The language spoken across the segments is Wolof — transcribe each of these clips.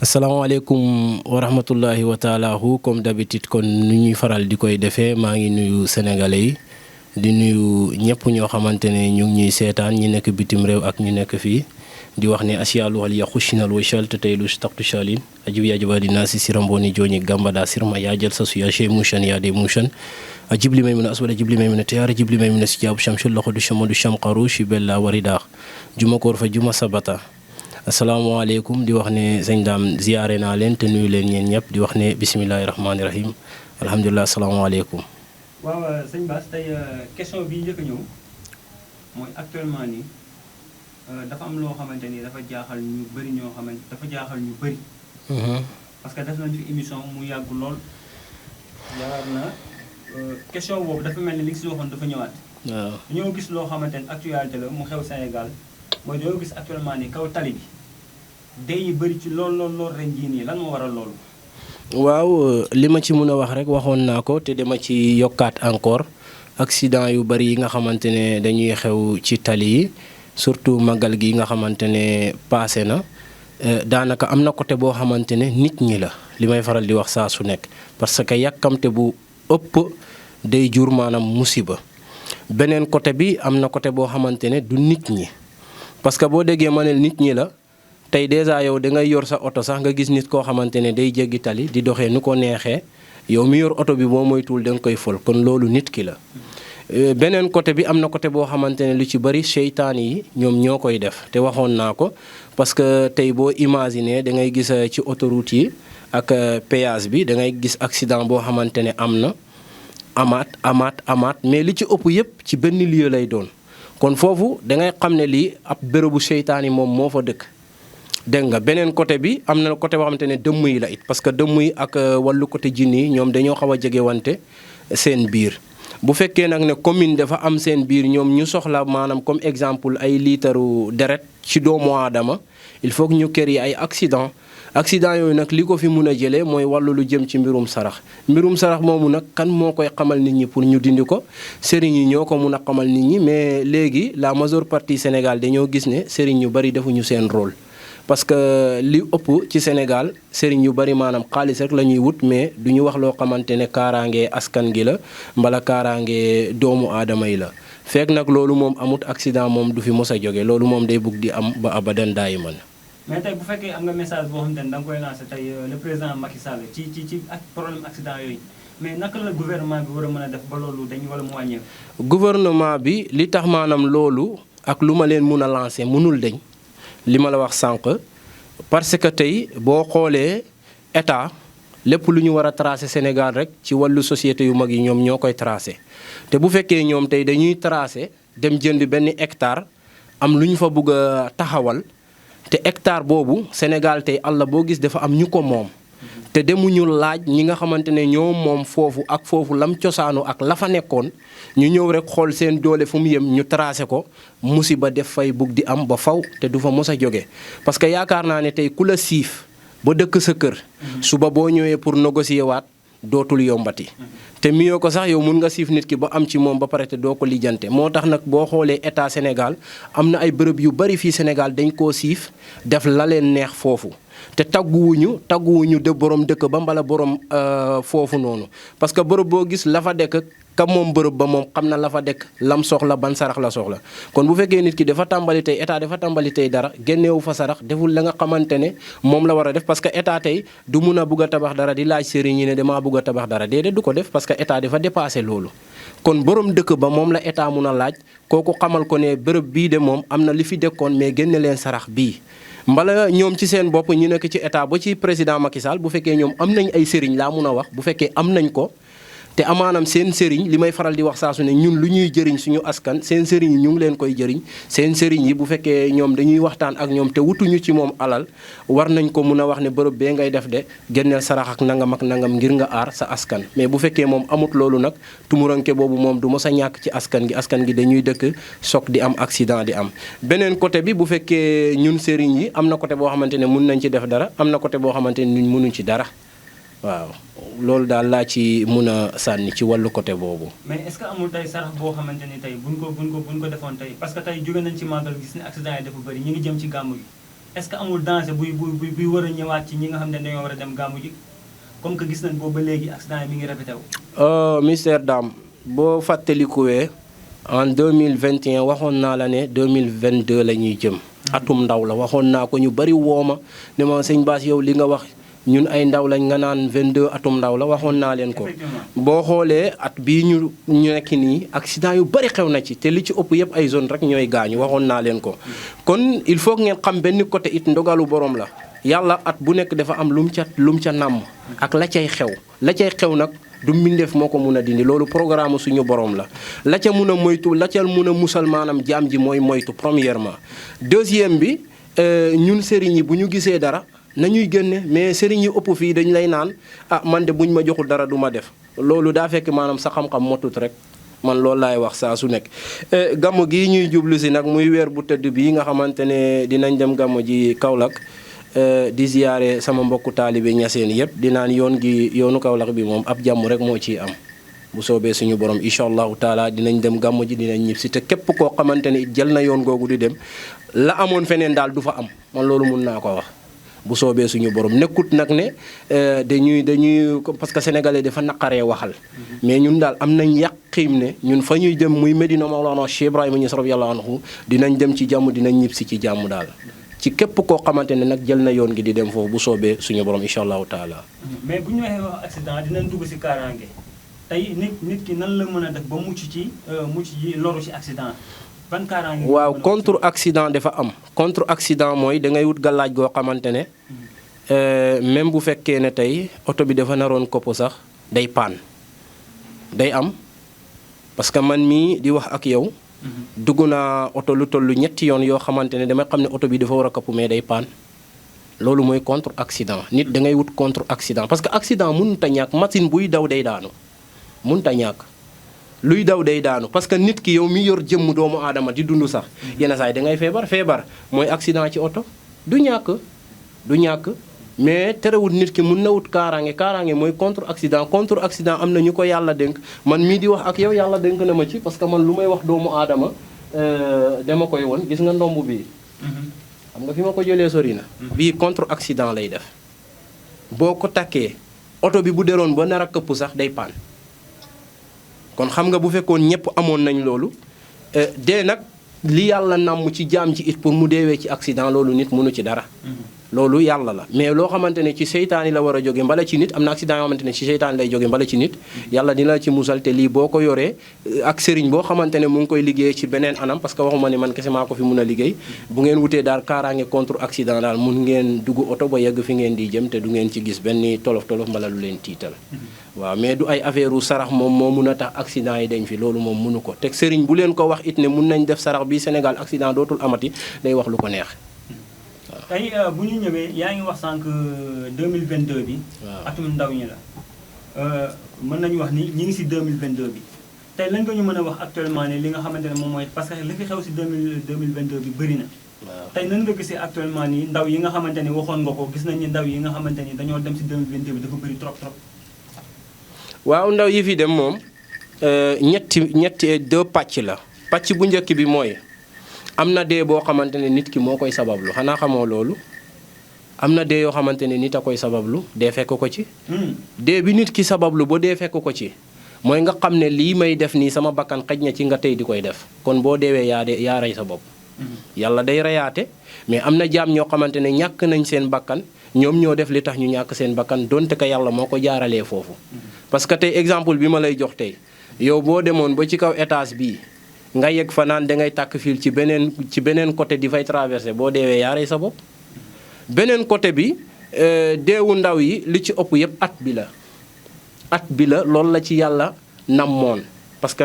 asalaamaaleykum wa rahmatullahi wa taalaahu comme d'habitude kon nu ñuy faral di koy defee maa ngi nuyu sénégalais yi di nuyu ñëpp ñoo xamante ne ñu ngi ñuy seetaan ñi nekk bitim réew ak ñu nekk fii di wax ne asiyalu hal yaxushinal washal te tey lu staqtu shalin ajib yajiba di nasi siramboni joni gambada sirma ya jël sa su ya chez mushan ya de mushan ajibli may mun aswada jibli may mun tiyar jibli may mun sijab shamsul lakhdu shamadu shamqaru shibella warida juma koor fa juma sabata asalaamaaleykum di wax ne sëñ daam ziyaare naa leen te nuyu leen ñeen ñëpp di wax ne bisimilahi rahmaani rahim alhamdulilah asalaamaaleykum. waaw sëñ Bass tey question bi njëkk a ñëw mooy actuellement nii dafa am loo xamante ni dafa jaaxal ñu bëri ñoo xamante dafa jaaxal ñu bëri. parce que def nañ fi émission mu yàgg lool yaakaar na question boobu dafa mel ni li nga si waxoon dafa ñëwaat. waaw ñoo gis loo xamante ni actualité la mu xew Sénégal mooy dañoo gis actuellement ni kaw tali bi. day yi bëri ci lool ren jii nii lan moo waral loolu. waaw li ma ci mën a wax rek waxoon naa ko te dama ci yokkaat encore accident yu bëri yi nga xamante ne dañuy xew ci tali yi surtout magal gi nga xamante ne passé na daanaka am na côté boo xamante ne nit ñi la li may faral di wax saa su nekk parce que yàkkamte bu ëpp day jur maanaam musiba beneen côté bi am na côté boo xamante ne du nit ñi parce que boo déggee ma ne nit ñi la. tey dèjà yow da ngay yor sa oto sax nga gis nit koo xamante ne day jéggi tali di doxee nu ko neexee yow mi yor oto bi boo moytuwul da nga koy fol kon loolu nit ki la. beneen côté bi am na côté boo xamante ne lu ci bëri seytaan yi ñoom ñoo koy def te waxoon naa ko parce que tey boo imaginer da ngay gis ci autoroute yi ak péage bi da ngay gis accident boo xamante ne am na amaat mais li ci ëpp yëpp ci benn lieu lay doon kon foofu da ngay xam ne lii ab bérébu seytaan yi moom moo fa dëkk. dégg nga beneen côté bi am na côté boo xamante ne dëmm yi la it parce que dëmm yi ak wàllu côté jinni yi ñoom dañoo xaw a jege wante seen biir bu fekkee nag ne commune dafa am seen biir ñoom ñu soxla maanaam comme exemple ay liitaru deret ci doomu aadama il faut que ñu kër yi ay accident yooyu nag li ko fi mun a jëlee mooy wàllu lu jëm ci mbirum sarax moomu nag kan moo koy xamal nit ñi pour ñu dindi ko sëriñ yi ñoo ko mun a xamal nit ñi mais léegi la majeure partie Sénégal dañoo gis ne sëriñ yu bari defuñu seen rôle. parce que li ëpp ci Sénégal sëriñ yu bari maanaam xaalis rek la ñuy wut mais du ñu wax loo xamante ne kaaraange askan gi la mbala kaaraange doomu aadama yi la fekk nag loolu moom amut accident moom du fi mos a jóge loolu moom day bugg di am ba abadan daayi man. mais tey bu fekkee am nga message boo xamante ne da nga koy lancé tey le président Macky Sall ci ak problème accident yooyu mais naka la gouvernement bi war a mën a def ba loolu dañu wala mu wàññeeku. gouvernement bi li tax maanaam loolu ak lu ma leen mun a lancé mënul deñ li ma la wax sànq parce que tey boo xoolee état lépp lu ñu war a tracé Sénégal rek ci wàllu société yu mag yi ñoom ñoo koy tracé te bu fekkee ñoom tey dañuy tracé dem jënd benn hectare am lu ñu fa bëgg a taxawal te hectare boobu Sénégal tey àll boo gis dafa am ñu ko moom te demuñu laaj ñi nga xamante ne ñoo moom foofu ak foofu lam cosaanu ak la fa nekkoon ñu ñëw rek xool seen doole fu mu yem ñu tracé ko musiba def fay bugg di am ba faw te du fa mos a jóge parce que yaakaar naa ne tey ku la siif ba dëkk sa kër suba boo ñëwee pour négocier waat dootul yombati te miyoo ko sax yow mun nga siif nit ki ba am ci moom ba pare te doo ko lijjante moo tax nag boo xoolee état Sénégal am na ay bërëb yu bari fii Sénégal dañ koo siif def la leen neex foofu te tagguwuñu de borom dëkk ba mbala borom foofu noonu parce que bërëb boo gis la fa dëkk ka moom bërëb ba moom xam na la fa dëkk lam soxla ban sarax la soxla kon bu fekkee nit ki dafa tàmbali tey état dafa tàmbali tey dara génneewu fa sarax deful la nga xamante ne moom la war a def parce que état tey du mun a bugg a tabax dara di laaj sëriñ yi ne damaa bugg a tabax dara déedéet du ko def parce que état dafa dépassé loolu kon borom dëkk ba moom la état mun a laaj kooku xamal ko ne bërëb bii de moom am na li fi dëkkoon mais génne leen sarax bii mbala ñoom ci seen bopp ñu nekk ci état ba ci président Macky Sall bu fekkee ñoom am nañ ay sëriñ laa mun a wax bu fekkee am nañ ko te amaanam seen sëriñ li may faral di wax saa su ne ñun lu ñuy jëriñ suñu askan seen sëriñ yi ñu ngi leen koy jëriñ seen sëriñ yi bu fekkee ñoom dañuy waxtaan ak ñoom te wutuñu ci moom alal war nañ ko mun a wax ne bërëb bee ngay def de génneel sarax ak nangam ngir nga aar sa askan mais bu fekkee moom amut loolu nag tumuranke boobu moom du mos a ñàkk ci askan gi dañuy dëkk soog di am accident di am beneen côté bi bu fekkee ñun sëriñ yi am na côté boo xamante ne mun nañ ci def dara am na côté boo xamante ne ñun mënuñ ci dara waaw loolu daal laa ci mun a sànni ci wàllu côté boobu. mais est-ce que amul tey sarax boo xamante ni tey buñ ko defoon tey parce que tey jóge nañ ci màggal gis ne accident yi dafa bëri ñu ngi jëm ci gàmmu gi est-ce que amul danger buy war a ñëwaat ci ñi nga xam ne dañoo war a dem gàmmu ji comme que gis nañ boobu ba léegi accident yi mi ngi répété wu. Mister Dame boo fàttalikuwee en 2021 waxoon naa la ne 2022 la ñuy jëm. atum ndaw la waxoon naa ko ñu bari wooma ne ma sëñ Bass yow li nga wax ñun ay ndaw lañ nga naan 22 atum ndaw la waxoon naa leen ko. boo xoolee at bii ñu nekk nii accident yu bari xew na ci te li ci ëpp yëpp ay zone rek ñooy gaañu waxoon naa leen ko. kon il faut ngeen xam benn côté it ndogalu borom la yàlla at bu nekk dafa am lu mu ca nàmm ak la cay xew nag. du mbindeef moo ko mun a dindi loolu programme suñu borom la ca mun a moytu la ca mun a musal maanaam jaam ji mooy moytu premièrement. deuxième bi ñun sëriñ yi bu ñu gisee dara nañuy génne mais sëriñ yi ëpp fii dañ lay naan man de buñ ma joxul dara du ma def loolu daa fekk maanaam sa xam-xam motut rek man loolu laay wax saa su nekk. gàmmu gii ñuy jublu si nag muy weer bu tëdd bii nga xamante ne dinañ dem gàmmu ji Kaolack. di ziyaare sama mbokku taalibe ñaseen yëpp di naan yoonu Kaolack bi moom ab jàmm rek moo ciy am bu soobee suñu borom incha allahu taala dinañ dem gàmmu ji dinañ ñib si te képp koo xamante ne jël na yoon googu di dem la amoon feneen daal du fa am man loolu mun naa ko wax bu soobee suñu borom nekkut nag ne dañuy parce que sénégalais dafa naqaree waxal mais ñun daal am nañ yàqiim ne ñun fa ñuy dem muy Medina Mawlana Cheikh Ibrahima Niass radiyallahu anhu dinañ dem ci jàmm dinañ ñib si ci jàmm daal ci képp koo xamante ne nag jël na yoon gi di dem foofu bu soobee suñu borom incha allahu taala. mais bu ñu waxee wax accident dinañ dugg si kaaraange tey nit ki nan la mën a def ba mucc ci loru ci accident ban kaaraange. waaw contre accident dafa am contre accident mooy da ngay wut gàllaaj goo xamante ne même bu fekkee ne tey oto bi dafa naroon kopp sax day paan day am parce que man mii di wax ak yow. dugg naa oto lu tollu ñetti yoon yoo xamante ne damay xam ne oto bi dafa war a kapp mais day paan loolu mooy contre accident nit da ngay wut contre accident parce que accident mënut a ñàkk machine buy daw day daanu mënut a ñàkk luy daw day daanu parce que nit ki yow mi yor jëmm doomu aadama di dund sax yenn saa yi da ngay feebar mooy accident ci oto du ñàkk mais terewul nit ki mun na wut kaaraange mooy contre accident am na ñu ko yàlla dénk man mii di wax ak yow yàlla dénk na ma ci parce que man lu may wax doomu aadama dama koy won gis nga ndomb bii xam nga fi ma ko jëlee sori na bii contre accident lay def boo ko takkee oto bi bu deroon ba nar a këpp sax day paan kon xam nga bu fekkoon ñëpp amoon nañ loolu dee nag li yàlla namm ci jaam ci it pour mu deewee ci accident loolu nit mënu ci dara loolu yàlla la mais loo xamante ne ci seytaane la war a jóge mbala ci nit am na accident yoo xamante ne ci seytaane lay jóge mbala ci nit yàlla dina la ci musal te lii boo ko yoree ak sëriñ boo xamante ne mu ngi koy liggéey ci beneen anam parce que waxuma ne man kese maa ko fi mun a liggéey bu ngeen wutee daal kaaraange contre accident daal mun ngeen dugg oto ba yegg fi ngeen di jëm te du ngeen ci gis benn tolof mbala lu leen tiital waaw mais du ay affaire u sarax moom moo mun a tax accident yi dañ fi loolu moom munu ko te sëriñ bu leen ko wax it ne mun nañ def sarax bi Sénégal accident dootul amati day wax lu ko neex tey bu ñu ñëwee yaa ngi wax sànq 2022 bi. waaw atum ndaw ñi la. mën nañu wax ni ñi ngi si 2022 bi tey lan nga ñu mën a wax actuellement ne li nga xamante ne moom mooy parce que li fi xew si 2022 bi bëri na. waaw tey nan nga gisee actuellement nii ndaw yi nga xamante ni waxoon nga ko gis nañ ni ndaw yi nga xamante ni dañoo dem si 2022 bi dafa bëri trop. waaw ndaw yi fi dem moom ñetti deux pàcc la pàcc bu njëkk bi mooy. am na dee boo xamante ne nit ki moo koy sabablu xanaa xamoo loolu am na dee yoo xamante ne nit a koy sabablu dee fekk ko ci. dee bi nit ki sabablu ba dee fekk ko ci mooy nga xam ne lii may def nii sama bakkan xëj na ci nga tey di koy def kon boo deewee yaa rey sa bopp. yàlla day reyaate mais am na jaam ñoo xamante ne ñàkk nañ seen bakkan ñoom ñoo def li tax ñu ñàkk seen bakkan donte ko yàlla moo ko jaaralee foofu. parce que tey exemple bi ma lay jox tey yow boo demoon ba ci kaw étage bii. nga yegg fa naan dangay tàkk fil ci beneen côté di fay traversé boo deewee yaa rey sa bopp beneen côté bi deewu ndaw yi li ci ëpp yëpp at bi la loolu la ci yàlla namoon parce que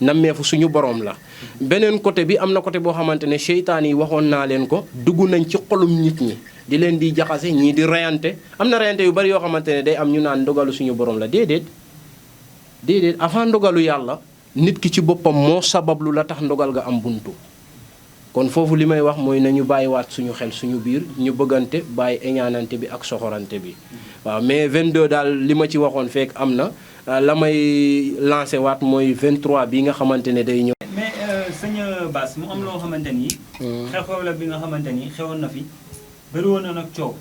nammeefu suñu borom la beneen côté bi am na côté boo xamante ne seytaan yi waxoon naa leen ko dugg nañ ci xolum nit ñi di leen di jaxase ñii di reyante am na reyante yu bari yoo xamante ne day am ñu naan ndogalu suñu borom la déedéet avant ndogalu yàlla nit ki ci boppam moo sabablu la tax ndogal ga am buntu kon foofu li may wax mooy nañu bàyyiwaat suñu xel suñu biir ñu bëggante bàyyi eñaanante bi ak soxorante bi waaw mais 22 daal li ma ci waxoon fekk am na la may lancé waat mooy 23 bi nga xamante ne day ñëw. mais sëñ Bass mu am loo xamante ni. xew-xew la bi nga xamante ni xewoon na fi bëri woon na nag coow.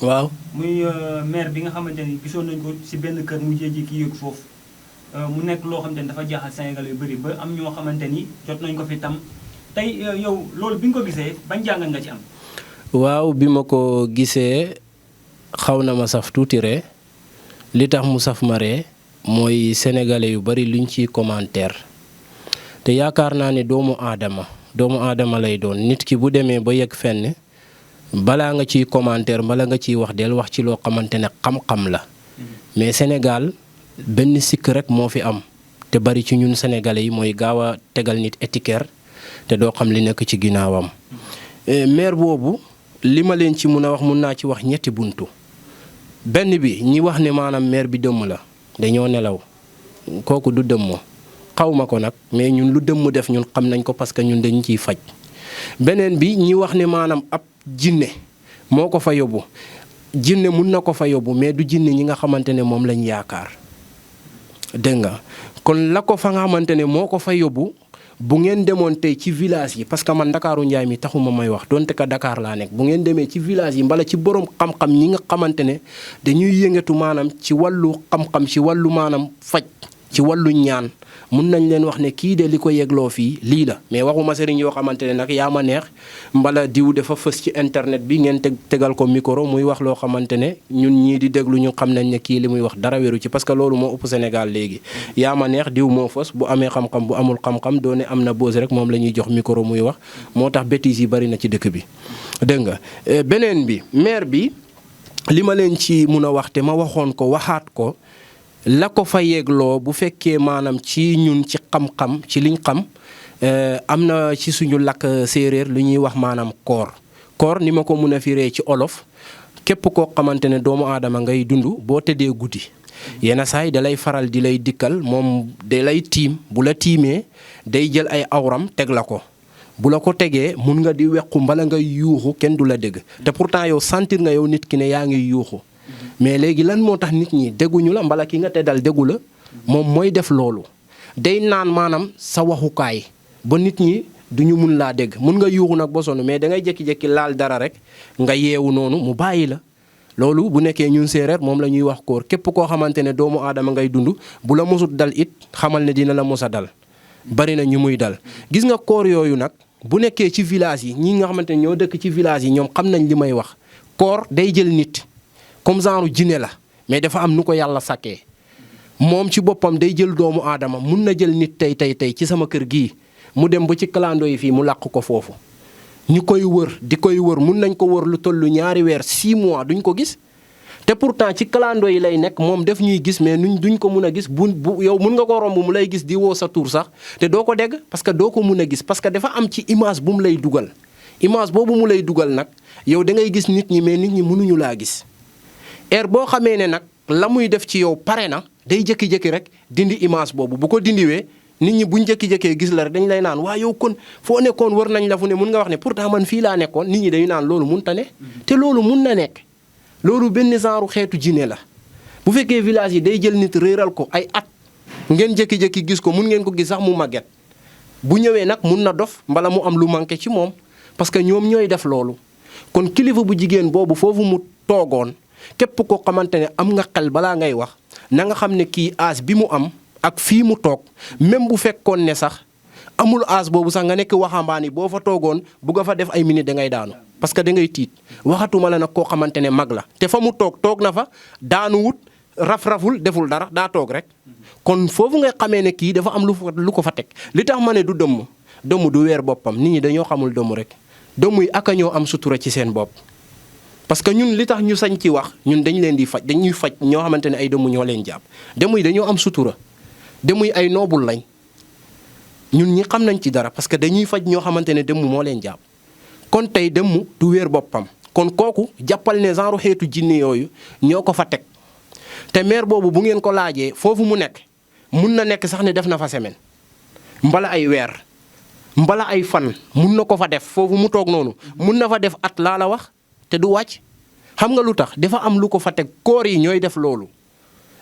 waaw muy maire bi nga xamante ni gisoon nañ ko si benn kër mu jékki yëg foofu mu nekk loo xamante ni dafa jaaxal Sénégal yu bëri ba am ñoo xamante ni jot nañ ko fi tam tey yow loolu bi nga ko gisee bañ jàngat nga ci am. waaw bi ma ko gisee xaw na ma saf tuuti ree li tax mu saf ma ree mooy sénégalais yu bari luñ ciy commentaire te yaakaar naa ne doomu aadama lay doon nit ki bu demee ba yegg fenn balaa nga ciy commentaire bala nga ciy wax del wax ci loo xamante ne xam-xam la mais Sénégal benn sikk rek moo fi am te bari ci ñun sénégalais yi mooy gaaw a tegal nit étiquette te doo xam li nekk ci ginnaawam. maire boobu li ma leen ci mun a wax mun naa ci wax ñetti buntu benn bi ñi wax ne maanaam maire bi dëmm la dañoo nelaw kooku du dëmm xaw ma ko nag mais ñun lu dëmm def ñun xam nañ ko parce que ñun dañu ciy faj. beneen bi ñi wax ne maanaam ab jinne moo ko fa yóbbu jinne mun na ko fa yóbbu mais du jinne ñi nga xamante ne moom lañ yaakaar dégg nga kon la ko fa nga xamante ne moo ko fa yóbbu bu ngeen demoon tey ci village yi parce que man Ndakaaru Njaay mi taxuma may wax donte ka Dakar laa nekk bu ngeen demee ci village yi mbala ci borom xam-xam ñi nga xamante ne dañuy yëngatu maanaam ci wàllu xam-xam ci wàllu maanaam faj ci wàllu ñaan mun nañ leen wax ne kii de li ko yegloo fii lii la mais waxuma sëriñ yoo xamante ne nag yaa ma neex mbala diw dafa fës ci internet bi ngeen tegal ko micro muy wax loo xamante ne ñun ñii di déglu ñu xam nañ ne kii li muy wax dara wéru ci parce que loolu moo ëpp Sénégal léegi yaa ma neex diw moo fës bu amee xam-xam bu amul xam-xam doone am na bose rek moom la ñuy jox micro muy wax moo tax bêtises yi bari na ci dëkk bi dégg nga beneen bi maire bi li ma leen ci mun a wax te ma waxoon ko waxaat ko la ko fa yegloo bu fekkee maanaam ci ñun ci xam-xam ci liñ xam am na ci suñu lakk séeréer lu ñuy wax maanaam koor ni ma ko mun a firee ci olof képp koo xamante ne doomu aadama ngay dund boo tëddee guddi yenn saay da lay faral di lay dikkal moom da lay tiim bu la tiimee day jël ay awram teg la ko bu la ko tegee mun nga di wequ mbala nga yuuxu kenn du la dégg te pourtant yow sentir nga yow nit ki ne yaa ngi yuuxu mais léegi lan moo tax nit ñi dégguñu la mbala ki nga teddal déggu la moom mooy def loolu day naan maanaam sa waxukaay ba nit ñi duñu mun laa dégg mun nga yuuxu nag ba sonn mais da ngay jékki-jékki laal dara rek nga yeewu noonu mu bàyyi la loolu bu nekkee ñun séeréer moom la ñuy wax koor képp koo xamante ne doomu aadama ngay dund bu la mosut dal it xamal ne dina la mos a dal bari na ñu muy dal gis nga koor yooyu nag bu nekkee ci village yi ñi nga xamante ne ñoo dëkk ci village yi ñoom xam nañ li may wax koor day jël nit comme genre jinne la mais dafa am nu ko yàlla sàkkee moom ci boppam day jël doomu aadama mun na jël nit tey ci sama kër gii mu dem ba ci clando yi fii mu làq ko foofu ñu koy wër di koy wër mun nañ ko wër lu tollu ñaari weer 6 mois duñ ko gis te pourtant ci clando yi lay nekk moom def ñuy gis mais nuñ duñ ko mun a gis bu yow mun nga ko romb mu lay gis di woo sa tur sax te doo ko dégg parce que doo ko mun a gis parce que dafa am ci image bu mu lay dugal image boobu mu lay dugal nag yow da ngay gis nit ñi mais nit ñi mënuñu laa gis heure boo xamee ne nag la muy def ci yow pare na day jékki-jékki rek dindi image boobu bu ko dindiwee nit ñi buñ jékki-jékkee gis la rek dañ lay naan waa yow kon foo nekkoon war nañ la fu ne mun nga wax ne pourtant man fii laa nekkoon nit ñi dañu naan loolu mun ta ne te loolu mun na nekk loolu benn genre xeetu jinne la bu fekkee village yi day jël nit réeral ko ay at ngeen jékki-jékki gis ko mun ngeen ko gis sax mu màgget bu ñëwee nag mun na dof mbala mu am lu manqué ci moom parce que ñoom ñooy def loolu kon kilifa bu jigéen boobu foofu mu toogoon képp koo xamante ne am nga xel balaa ngay wax na nga xam ne kii âge bi mu am ak fii mu toog même bu fekkoon ne sax amul âge boobu sax nga nekk waxambaane boo fa toogoon bugg a fa def ay minutes da ngay daanu parce que da ngay tiit waxatuma la nag koo xamante ne mag la te fa mu toog na fa daanuwut raf-raful deful dara daa toog rek kon foofu ngay xamee ne kii dafa am lu ko fa teg li tax ma ne du dëmm du weer boppam nit ñi dañoo xamul dëmm rek dëmm yi ak a ñoo am sutura ci seen bopp parce que ñun li tax ñu sañ ci wax ñun dañ leen di faj dañuy faj ñoo xamante ne ay dëmm ñoo leen jàpp dëmm yi dañoo am sutura dëmm yi ay noobul lañ ñun ñi xam nañ ci dara parce que dañuy faj ñoo xamante ne dëmm moo leen jàpp kon tey dëmm du weer boppam kon kooku jàppal ne genre xeetu jinne yooyu ñoo ko fa teg te maire boobu bu ngeen ko laajee foofu mu nekk mun na nekk sax ne def na fa semaine mbala ay weer mbala ay fan mun na ko fa def foofu mu toog noonu mun na fa def at laa la wax te du wàcc xam nga lu tax dafa am lu ko fa teg koor yi ñooy def loolu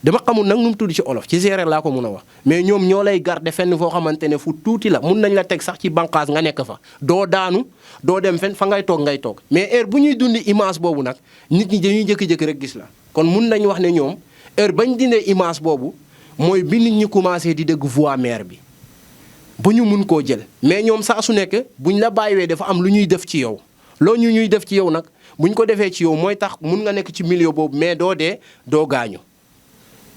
dama xamul nag nu mu tudd ci olof ci séeréer laa ko mun a wax mais ñoom ñoo lay garder fenn foo xamante ne fu tuuti la mun nañ la teg sax ci bànqaas nga nekk fa doo daanu doo dem fenn fa ngay toog mais heure bu ñuy dundi image boobu nag nit ñi dañuy jékki-jékki rek gis la kon mun nañ wax ne ñoom heure bañ dindee image boobu mooy bi nit ñi commencé di dégg voix mère bi ba ñu mun koo jël mais ñoom saa su nekk buñ la bàyyiwee dafa am lu ñuy def ci yow loo ñuy def ci yow nag buñ ko defee ci yow mooy tax mun nga nekk ci milieu boobu mais doo dee doo gaañu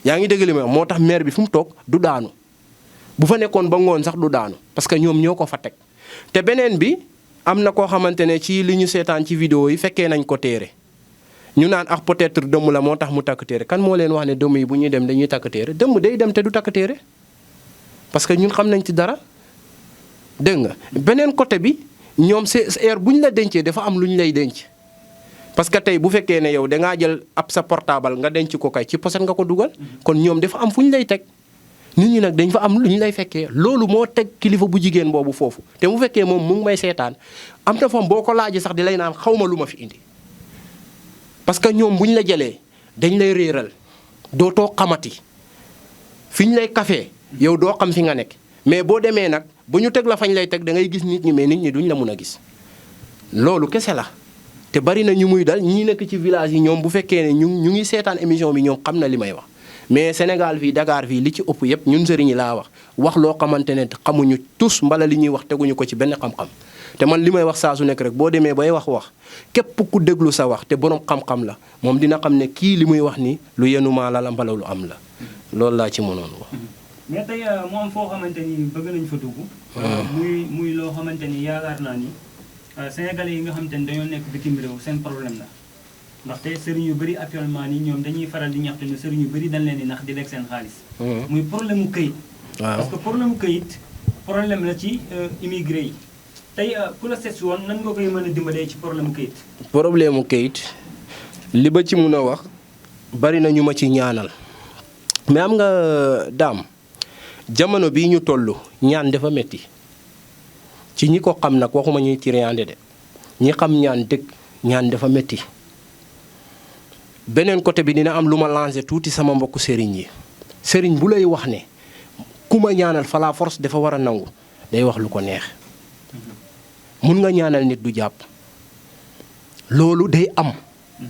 yaa ngi dégg li ma moo tax mère bi fu mu toog du daanu bu fa nekkoon ba ngoon sax du daanu parce que ñoom ñoo ko fa teg te beneen bi am na koo xamante ne ci li ñu seetaan ci vidéo yi fekkee nañ ko téere ñu naan ak peut-être dëmm la moo tax mu takk téere kan moo leen wax ne dëmm yi bu ñuy dem dañuy takk téere dëmm day dem te du takk téere parce que ñun xam nañ ci dara dégg nga beneen côté bi ñoom heure bu ñu la dencee dafa am lu ñu lay denc parce que tey bu fekkee ne yow dangaa jël ab sa portable nga denc ko kay ci poset nga ko dugal kon ñoom dafa am fu ñu lay teg nit ñi nag dañ fa am lu ñu lay fekkee loolu moo teg kilifa bu jigéen boobu foofu te mu fekkee moom mu ngi may seetaan am na fam boo ko laajee sax di lay naan xaw ma lu ma fi indi parce que ñoom bu ñu la jëlee dañ lay réeral dootoo xamati fi ñu lay kafee yow doo xam fi nga nekk mais boo demee nag bu ñu teg la fañ lay teg da ngay gis nit ñi mais nit ñi duñ la mun a gis loolu kese la te bari na ñu muy dal ñii nekk ci village yi ñoom bu fekkee ne ñu ngi seetaan émission bi ñoom xam na li may wax mais Sénégal fii Dakar fii li ci ëpp yëpp ñun sëriñ yi laa wax loo xamante ne xamuñu tous mbala li ñuy wax teguñu ko ci benn xam-xam te man li may wax saa su nekk rek boo demee bay wax képp ku déglu sa wax te borom xam-xam la moom dina xam ne kii li muy wax ni lu yenu maa la mbala lu am la loolu laa ci mënoon wax. mais tey mu am foo xamante ni bëgg nañ fa dugg. muy loo xamante ni yaakaar naa ni sénégalais yi nga xamante ni dañoo nekk bitim réew seen problème la ndaxte sëriñ yu bëri actuellement nii ñoom dañuy faral di ñaxtu ne sëriñ yu bëri dañ leen di nax di lekk seen xaalis. muy problème mu këyit. parce que problème mu këyit problème la ci immigré yi tey ku la seet woon nan nga koy mën a dimbalee ci problème mu këyit. problème mu këyit li ba ci mun a wax bari na ñu ma ci ñaanal mais am nga daam. jamono bii ñu toll ñaan dafa metti ci ñi ko xam nag waxuma ñuy tiriyaande de ñi xam ñaan dëgg ñaan dafa metti beneen côté bi dina am lu ma lancé tuuti sama mbokku sëriñ yi sëriñ bu lay wax ne ku ma ñaanal fa la force dafa war a nangu day wax lu ko neex mun nga ñaanal nit du jàpp loolu day am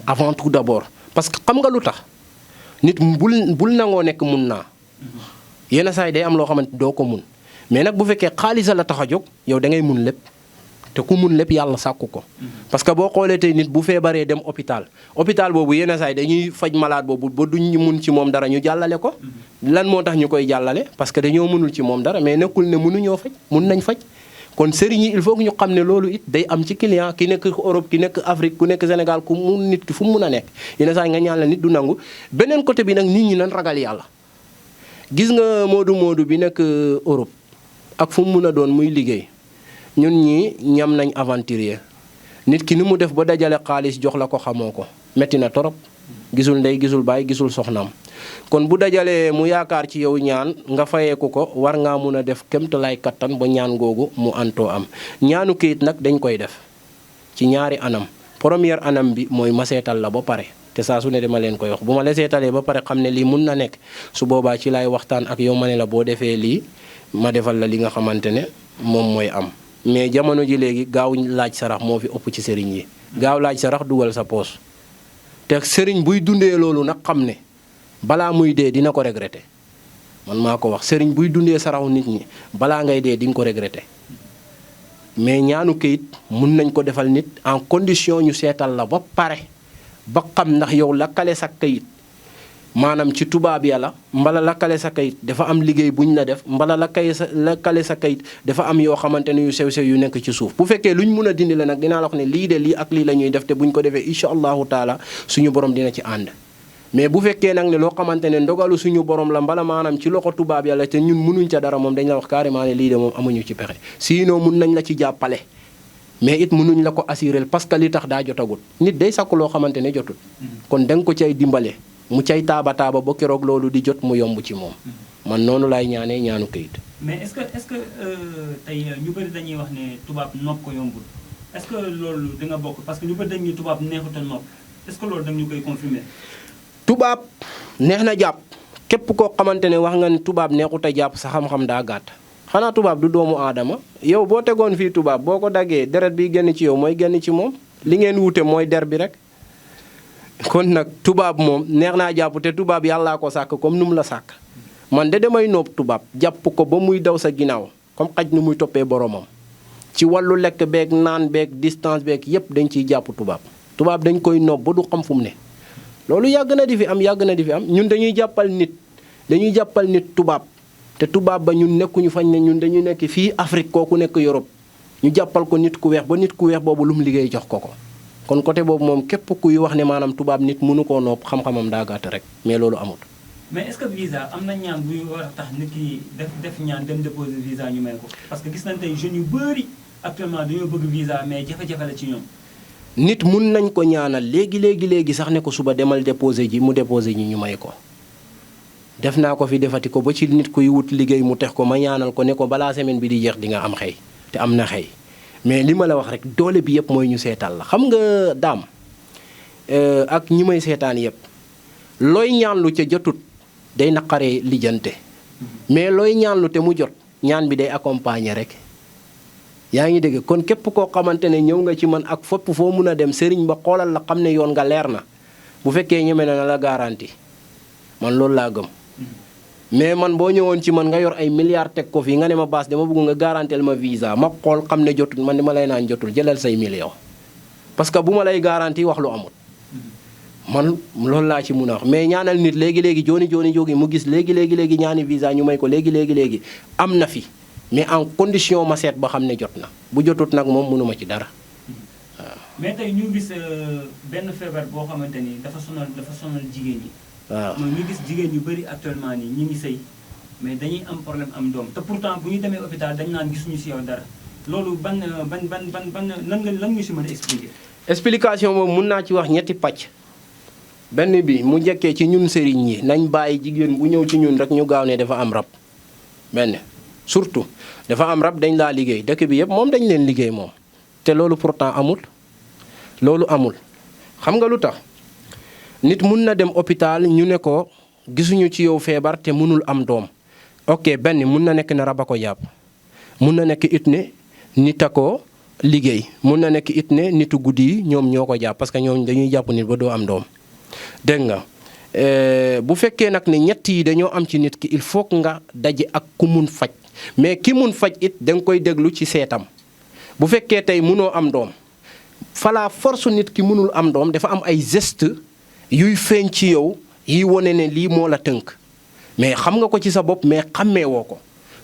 avant tout d'abord parce que xam nga lu tax nit bul nangoo nekk mun naa yenn saa yi day am loo xamante doo ko mun mais nag bu fekkee xaalis la tax a jóg yow da ngay mun lépp te ku mun lépp yàlla sàkku ko. parce que boo xoolee tey nit bu feebaree dem hôpital boobu yenn saa yi dañuy faj malade boobu ba duñ mun ci moom dara ñu jàllale ko. lan moo tax ñu koy jàllale parce que dañoo mënul ci moom dara mais nekkul ne mënuñoo faj mun nañ faj. kon sëriñ yi il faut que ñu xam ne loolu it day am ci client ki nekk Europe ki nekk Afrique ku nekk Sénégal ku mun nit ki fu mu mun a nekk yenn saa yi nga ñaan la nit du nangu beneen côté bi nag nit ñi nan ragal yàlla. gis nga moodu bi nekk Europe ak fu mu mun a doon muy liggéey ñun ñii ñam nañ aventurier nit ki ni mu def ba dajale xaalis jox la ko xamoo ko metti na torop gisul ndey gisul baay gisul soxnaam kon bu dajalee mu yaakaar ci yow ñaan nga fayeeku ko war ngaa mun a def kémtalaay kattan ba ñaan googu mu antoo am ñaanu kayit nag dañ koy def ci ñaari anam première anam bi mooy ma seetal la ba pare te saa su ne dama leen koy wax bu ma la seetalee ba pare xam ne lii mun na nekk su boobaa ci laay waxtaan ak yow ma ne la boo defee lii ma defal la li nga xamante ne moom mooy am mais jamono ji léegi gaaw laaj sarax moo fi ëpp ci sëriñ yi gaaw laaj sarax dugal sa poos te sëriñ buy dundee loolu nag xam ne balaa muy dee dina ko regretter man maa ko wax sëriñ buy dundee saraxu nit ñi balaa ngay dee di nga ko regretter mais ñaanu kayit mun nañ ko defal nit en condition ñu seetal la ba pare ba xam ndax yow lakkale sa kayit maanaam ci tubaab yàlla mbala lakkale sa kayit dafa am liggéey buñ la def mbala lakkale sa kayit dafa am yoo xamante ne yu sew-sew yu nekk ci suuf bu fekkee luñ mun a dindi la nag dinaa la wax ne lii de lii ak lii la ñuy def te buñ ko defee incha allahu taala suñu borom dina ci ànd mais bu fekkee nag ne loo xamante ne ndogalu suñu borom la mbala maanaam ci loxo tubaab yàlla te ñun munuñ ca dara moom dañ la wax carrément ne lii de moom amuñu ci pexe sinon mun nañ la ci jàppale mais it mënuñ la ko assuré parce que li tax daa jotagut nit day sakku loo xamante ne jotul kon da nga ko cay dimbale mu cay taaba ba keroog loolu di jot mu yomb ci moom man noonu laay ñaanee ñaanu kayit. mais est-ce que tey ñu bëri dañuy wax ne tubaab nopp ko yombul est-ce que loolu da nga bokk parce que ñu bëri dañuy tubaab neexut a nopp est-ce que loolu da ñu koy confirmer. tubaab neex na jàpp képp koo xamante ne wax nga ne tubaab neexut a jàpp sa xam-xam daa gàtt xanaa tubaab du doomu aadama yow boo tegoon fii tubaab boo ko daggee deret bi génn ci yow mooy génn ci moom li ngeen wute mooy der bi rek kon nag tubaab moom neex naa jàpp te tubaab yàllaa ko sàkk comme nu mu la sàkk man de damay noob tubaab jàpp ko ba muy daw sa ginnaaw comme xaj nu muy toppee boromam ci wàllu lekk beeg naan beeg distance beeg yépp dañ ciy jàpp tubaab dañ koy noob ba du xam fu mu ne loolu yàgg na di fi am ñun dañuy jàppal nit tubaab te tubaab ba ñun nekkuñu fañ ne ñun dañuy nekk fii Afrique kooku nekk Europe ñu jàppal ko nit ku weex ba nit ku weex boobu lu mu liggéey jox ko kon côté boobu moom képp kuy wax ne maanaam tubaab nit mënu koo noob xam-xamam daa gàtt rek mais loolu amut. mais est-ce que visa am na ñaan buy war a tax nit ki def ñaan dem déposer visa ñu may ko parce que gis nañ tey jeunes yu bëri actuellement dañoo bëgg visa mais jafe-jafe la ci ñoom. nit mun nañ ko ñaanal léegi sax ne ko suba demal déposer ji mu déposer ji ñu may ko. def naa ko fi defati ko ba ci nit kuy wut liggéey mu tex ko ma ñaanal ko ne ko balaa semaine bi di jeex di nga am xëy te am na xëy mais li ma la wax rek doole bi yëpp mooy ñu seetal la xam nga daam ak ñi may seetaan yëpp looy ñaanlu ca jotut day naqaree lijjante mais looy ñaanlu te mu jot ñaan bi day accompagner rek yaa ngi dégg kon képp koo xamante ne ñëw nga ci man ak fopp foo mun a dem sëriñ ba xoolal la xam ne yoon nga leer na bu fekkee ñeme na la garanti man loolu laa gëm mais man boo ñëwoon ci man nga yor ay milliards teg ko fii nga ne ma baas dama bëgg nga garanteel ma visa ma xool xam ne jotul man dama lay naan jotul jëlal say millions parce que bu ma lay garanti wax lu amul man loolu laa ci mun a wax mais ñaanal nit léegi jooni jógi mu gis léegi ñaani visa ñu may ko léegi am na fi mais en condition ma seet ba xam ne jot na bu jotut nag moom mënuma ci dara waaw. mais tey ñu gis benn feebar boo xamante ni dafa sonal jigéen ñi. waaw mooy ñu gis jigéen ñu bëri actuellement nii ñu ngi sëy mais dañuy am problème am doom te pourtant bu ñu demee hôpital dañ naan gisuñu si yow dara loolu ban lan ñu si mën a expliquer. explication boobu mun naa ci wax ñetti pàcc benn bi mu njëkkee ci ñun sëriñ yi nañ bàyyi jigéen bu ñëw ci ñun rek ñu gaaw ne dafa am rab benn surtout dafa am rab dañ laa liggéey dëkk bi yëpp moom dañ leen liggéey moom te loolu pourtant amul xam nga lu tax. nit mun na dem hôpital ñu ne ko gisuñu ci yow feebar te mënul am doom ok benn mun na nekk ne rab a ko jàpp mun na nekk it ne nit a ko liggéey mun na nekk it ne nitu guddi yi ñoom ñoo ko jàpp parce que ñoom dañuy jàpp nit ba doo am doom dégg nga bu fekkee nag ne ñett yi dañoo am ci nit ki il faut nga daje ak ku mun faj mais ki mun faj it da nga koy déglu ci seetam bu fekkee tey munoo am doom fala force nit ki munul am doom dafa am ay geste yuy feeñ ci yow yi wone ne lii moo la tënk mais xam nga ko ci sa bopp mais xammee woo ko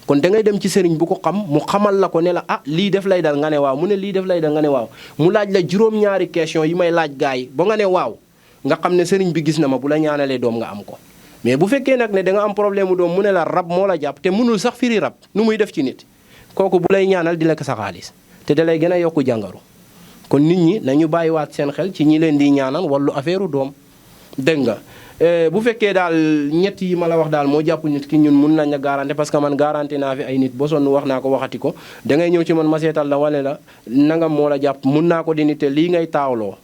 kon da ngay dem ci sëriñ bu ko xam mu xamal la ko ne la lii def lay dal nga ne waaw mu ne lii def lay dal nga ne waaw mu laaj la juróom-ñaari question yi may laaj gars yi ba nga ne waaw nga xam ne sëriñ bi gis na ma bu la ñaanalee doom nga am ko mais bu fekkee nag ne da nga am problème mu doom mu ne la rab moo la jàpp te mënul sax firi rab nu muy def ci nit kooku bu lay ñaanal di lekk sa xaalis te da lay gën a yokku jàngaru kon nit ñi nañu bàyyiwaat seen xel ci ñi leen di ñaanal wàllu affaire doom dégg nga bu fekkee daal ñett yi ma la wax daal moo jàpp nit ki ñun mun nañ la garanti parce que man garanti naa fi ay nit ba sonn wax naa ko waxati ko da ngay ñëw ci man ma seetal la wala la nangam moo la jàpp mun naa ko dindi te lii ngay taawloo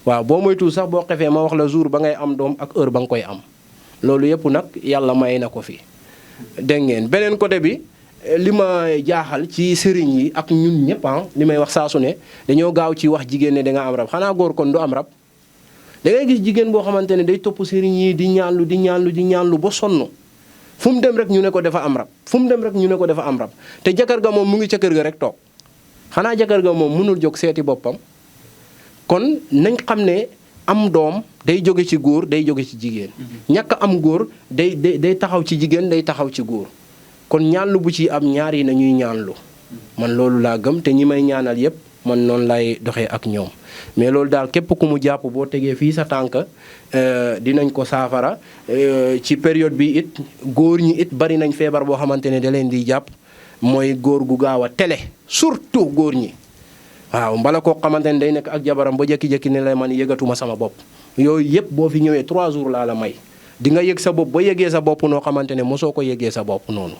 waaw boo moytuwul sax boo xefee ma wax la jour ba ngay am doom ak heure ba nga koy am loolu yëpp nag yàlla may na ko fi. dégg ngeen beneen côté bi li ma jaaxal ci sëriñ yi ak ñun ñëpp li may wax saa su ne dañoo gaaw ci wax jigéen ne da nga am rab xanaa góor kon du am rab. da ngay gis jigéen boo xamante ne day topp sëriñ yi di ñaanlu ba sonn fu mu dem rek ñu ne ko dafa am rab fu mu dem rek ñu ne ko dafa am rab te jëkkër ga moom mu ngi ca kër ga rek toog xanaa jëkkër ga moom mënul jóg seeti boppam kon nañ xam ne am doom day jóge ci góor day jóge ci jigéen ñàkk am góor day taxaw ci jigéen day taxaw ci góor kon ñaanlu bu ci am ñaar yi nañuy ñaanlu man loolu laa gëm te ñi may ñaanal yépp man noonu lay doxee ak ñoom mais loolu daal képp ku mu jàpp boo tegee fii sa tànk dinañ ko saafara ci période bi it góor ñi it bari nañ feebar boo xamante ne da leen di jàpp mooy góor gu gaaw a télé surtout góor ñi waaw mbala koo xamante ne day nekk ak jabaram ba jékki-jékki ne la man yëgatuma sama bopp yooyu yëpp boo fi ñëwee 3 jours laa la may di nga yëg sa bopp ba yëgee sa bopp noo xamante ne mosoo ko yëgee sa bopp noonu